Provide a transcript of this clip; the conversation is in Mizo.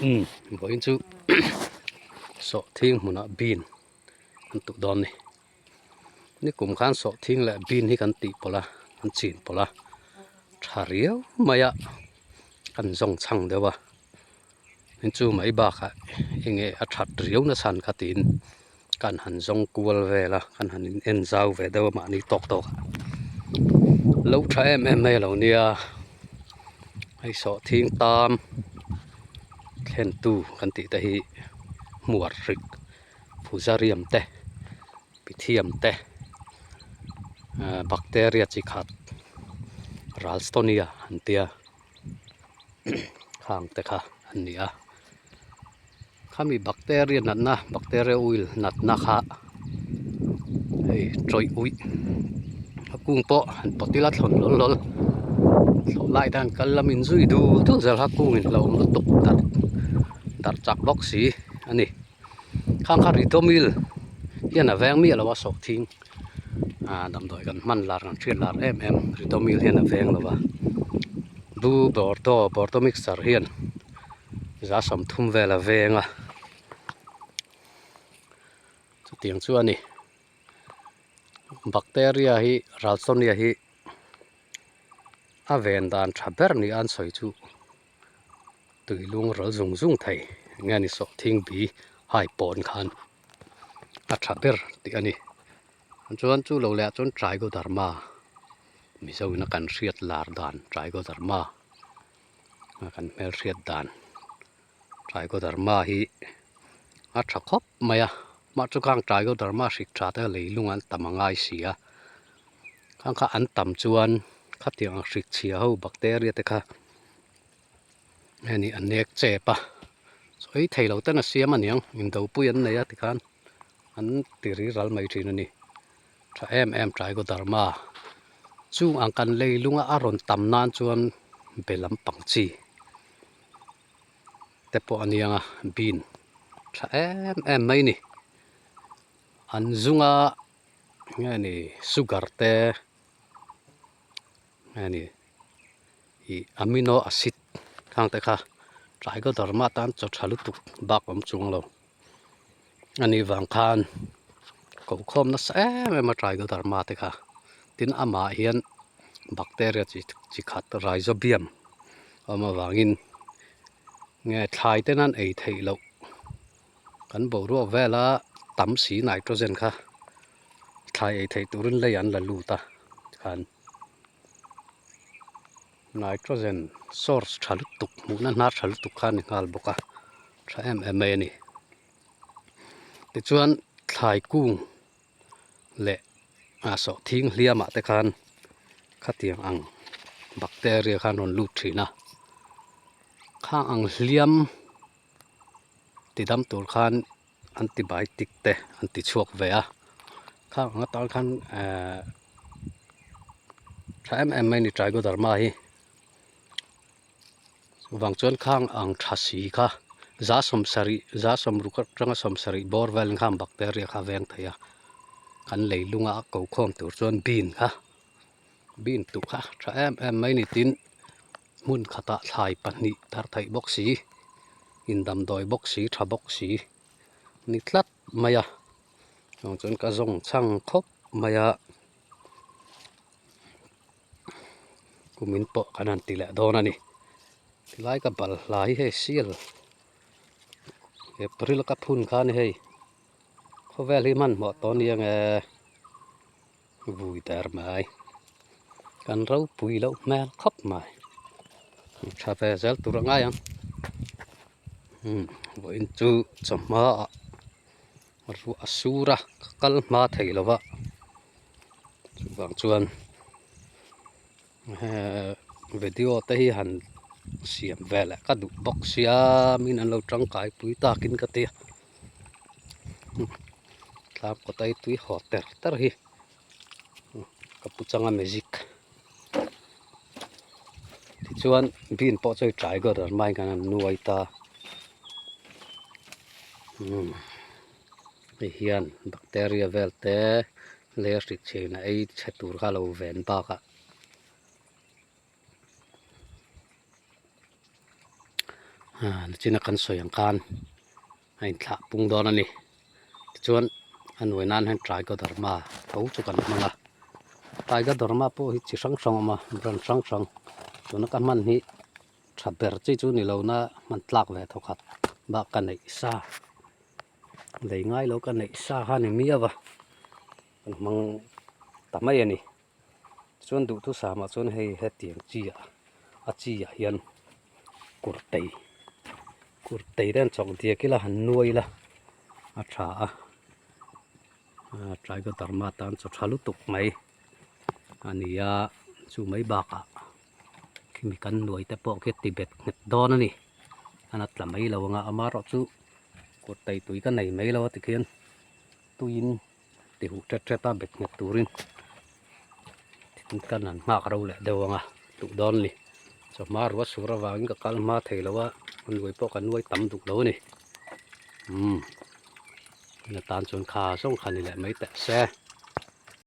Umm vawiin chu sawhthing hmunah bean an tuh dawn a ni nikum khan sawhthing leh bean hi kan tih pawlh a kan chin pawlh a tha riau mai a kan zawng chhang deuh a tin chu mai bakah enge a that riau na chhan kha tiin kan han zawng kual vel a kan han in en zau ve deuh a mahni tawk tawk ah lo tha em em mai a lo nia hei sawhthing tam thlen tu kan tih te hi hmuar hrik phuzarium te pithiam te ahh bacteria chi khat ralstonia an tia khang te kha an ni a. Khami bacteria natna bacteria oil natna kha hei tawih uih a kung pawh han pawt ila thlawn hlawl hlawl thlawh lai te han kal lam in zui dul dul zel kha kung in hlauhawm lutuk darh darh chak bawk si a ni khang kha ridomil hian a veng miah lo a sawhthing ah damdawi kan hman lar kan hriat lar em em ridomil hian a veng lo va bu bordo bordo mixture hian. Za 30 vel a veng a chutiang chu a ni bacteria hi ralsonia hi a ven dan tha ber ni a an sawi chu tui lung ral zung zung thei eng nge ni sawhthing bi hai pawn khan a tha ber tih a ni chuan chu lo leh ah chuan trigoderma mizo in a kan hriat lar dan trigoderma. a kan hmelhriat dan Trichoderma hi a tha khawp mai a mah chu khang Trichoderma hrik tha te leilung an tam a ngai si a khang kha an tam chuan khatiang ang hrik chhia ho bacteria te kha heni a nek chep a sawi thei lo ten a siam aniang indopui an nei a tikhan an ti ri ral mai thin a ni. Tha em em Trichoderma chung ang kan leilunga a rawn tam nan chuan be lampang chi te pawh a niang a bean tha em em mai a ni an zunga nge ni sugar te nge ni ih amino acid khang te kha Trichoderma tan chaw tha lutuk bak awm chuang lo. A nih vang khan koh khawm nasa em em a Trichoderma te kha tin amah hian bacteria chi chi khat rhizobium a awm avangin nge thlai ten an ei theih loh kan boruak vela tam si nitrogen kha thlai ei theih turin lei an la lut a tikhan nitrogen source tha lutuk hmuhna hnar tha lutuk kha a ni nghal bawk a tha em em mai a ni tichuan thlai kung leh ah sawhthing hliamah te khan khatiang ang bacteria khan rawn lut thin a khang ang hliam ti dam tur khan antibiotic te an ti chhuak ve a khang ang atan khan ehh tha em em mai a ni trichoderma hi chuvang chuan khang ang tha si kha za 70 za 60 atanga 70 bawr velin khan bacteria kha a veng thei a kan leilunga a ko khawm tur chuan bean kha bean tuh kha tha em em mai a ni tin hmun khatah thlai pahnih thar theih bawk si in damdawi bawk si tha bawk si ni tlat mai a chuang chuan ka zawng chhang khawp mai a kumin pawh kan han ti leh dawn a ni tilai ka bal hla hi hei sial april ka phun kha a ni hei khawvel hi hmanhmawh tawh a ni ang e. Vui der mai kan ropui loh hmel khawp mai tha ve zel tur a ngai ang umm vawiin chu chawhma ah ruah a sur a ka kal hma thei lo va chuvang chuan hee video te hi han siam ve leh ka duh bawk sia min an lo tangkai pui takin ka tia. Tlang kawt a i tui haw ter ter hi ka pu changa magic tichuan bean pawh chu hei tiger ang maiin khan an nuai ta umm hei hian bacteria vel te lei a hrik thin a ei chhe tur kha a lo ven bakah. Nichina kan sawi ang khan a inthlah pung dawn a ni. Tichuan a nuai nan hian Trichoderma tho chu kan hmang a. Trichoderma pawh hi chi hrang hrang a awm a, brand hrang hrang. Tuna ka hman hi tha ber chi chu ni lo na hman tlak ve thawkhat bak ka neih sa. Lei ngai lo ka neih sa kha a ni miau a, kan hmang ta mai a ni. Chuan duhthusam ah chuan hei hetiang chi ah a chi ah hian kurtei kurtei te an chawk diak ila han nuai ila a tha a ah trichoderma tan chaw tha lutuk mai a ni a chu mai bakah khimi kan nuai te pawh khi a ti bet nghet dawn a ni a tla mai lo ang a amaherawhchu kurtei tui ka nei mai lo a tikhian tuiin. Ti huh ṭet ṭet a bet nghet turin thil kan han nghak ro leh deuh ang a duh dawn a ni. Chawhma ruah sur avangin ka kal hma thei lo a, a nuai pawh ka nuai tam duh lo a ni. Umm atan chuan kha zawng kha ni leh mai teh se.